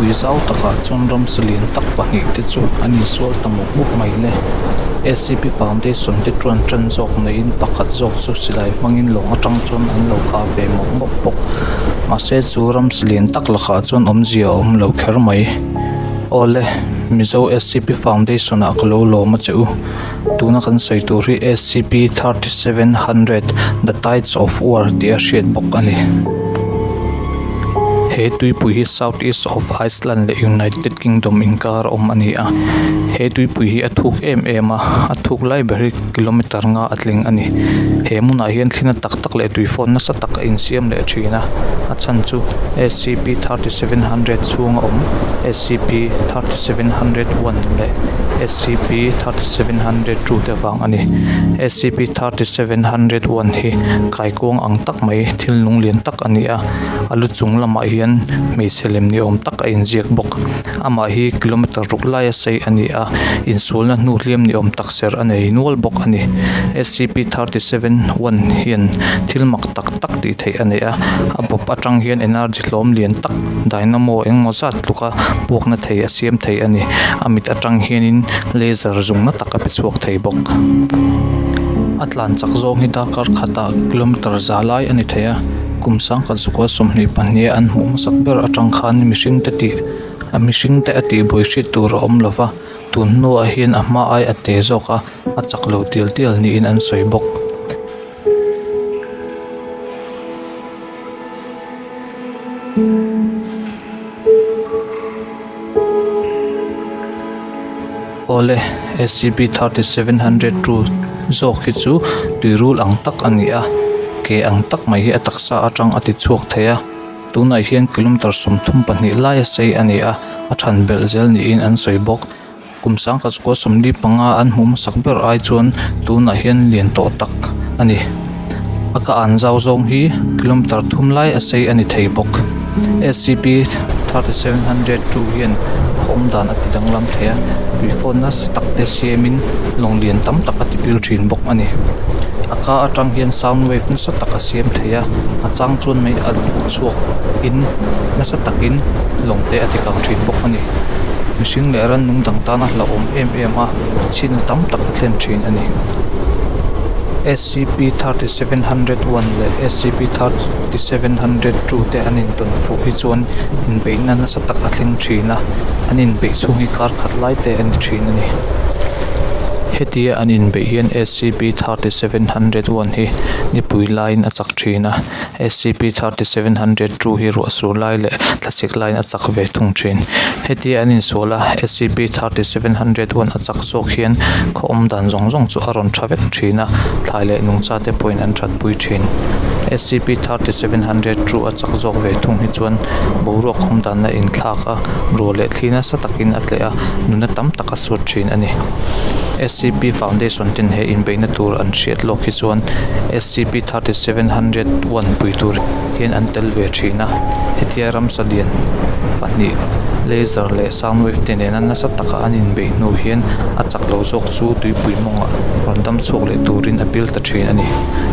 Tuipui zau takah chuan ramsa lian tak pahnih te chu an insual ta mawp mawp mai le. Scp foundation te chuan tan zawk neiin pakhat zawk chu silai hmangin lawng atang chuan an lo kah ve mawp mawp bawk. Mahse chu ramsa lian tak lakah chuan awmzia a awm lo kher mai. Awle, Mizo scp foundation ah ka lo lawm a che u. Tuna kan sawi tur hi scp 3700 The Tides of War tih a hriat bawk a ni. He tuipui hi South East of Iceland leh United Kingdom inkar a awm a ni a. He tuipui hi a thuk em em a, a thuk lai ber hi kilometer nga a tling a ni. He hmunah hian thli na tak tak leh tuifawn nasa tak a insiam leh thin a, a chhan chu scp 3700 chhunga awm scp 3701 leh scp 3702 te vang a ni. Scp 3701 hi kaikuang ang tak mai thil nung lian tak a ni a, a lu chung lamah hian hmeichhe lem ni awm tak a inziak bawk. Amah hi kilometer ruk laia sei a ni a, insualna hnu hliam ni awm tak ser a nei nual bawk a ni. Scp 37 one hian thil mak tak tak tih theih a nei a, a bawp atang hian energy hlawm lian tak dynamo engmaw zat tluka puakna thei a siam thei a ni. A mit atang hianin laser zungna tak a pe chhuak thei bawk. A tlan chak zawng hi darkar khatah kilometer za lai a ni thei a, kum sangkhat zakua 22 a an hmuh hmasak ber atang khan mihringte tih a mihringte a tihbuai hriat tur a awm lova, tun hnuah hian a hma ai a te zawk a, a chak lo tial tial niin an sawi bawk. Awle, SCP 3702 zawk hi chu tuirul ang tak a ni a, ke ang tak mai hi a taksa atang a ti chhuak thei a, tunah hian kilometer 32 lai a sei a ni a, a than belh zel niin an sawi bawk. Kum sangkhat sukua 45 an hmuh hmasak ber ai chuan tunah hian lian tawh tak a ni. A ka an zau zawng hi kilometer thum lai a sei a ni thei bawk. SCP 3702 hian khaw awm dan a ti danglam thei a, tuifawn nasa tak te siamin lawng lian tam tak a ti pil thin bawk a ni. A ka atang hian sound wave nasa tak a siam thei a, a chang chuan mei a duh chhuak in nasa takin lawng te a ti kang thin bawk a ni. Mihring leh rannung dang tan a hlauhawm em em a, chhin tam tak a thlen thin a ni. Scp 3701 leh scp 3702 te an intawn fuh hi chuan inbeihna nasa tak a thleng thin a, an inbeih chhung hi kar khat lai te a ni thin a ni. Hetia an inbeih hian scp 3701 hi nipui laiin a chak thin a, scp 3702 hi ruah sur lai leh thlasik laiin a chak ve thung thin. Hetia an insual a, scp 3701 a chak zawk hian khaw awm dan zawng zawng chu a rawn tha vek thin a, thlai leh nungcha te pawhin an that pui thin. Scp 3702 a chak zawk ve thung hi chuan boruak awm dan a inthlak a, ruah leh thli nasa takin a tleh a, nuna tam tak a suat thin a ni. Scp foundation ten he inbeihna tur an hriat lawk hi chuan scp 3701 pui tur hian an tel ve thin a, hetia ramsa lian pahnih laser leh sound wave te nena nasa taka an inbeih hnu hian a chak lo zawk chu tuipui mawngah rawn dam chhuak leh turin a pil ta thin a ni.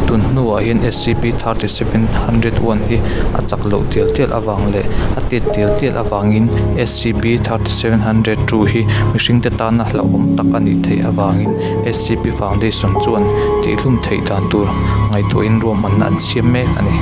Tun hnuah hian scp 3701 hi a chak loh tial tial avang leh a tet tial tial avangin scp 3702 hi mihringte tana hlauhawm tak a nih theih avangin scp foundation chuan tihhlum theih dan tur ngaihtuahin ruahmanna an siam mek a ni.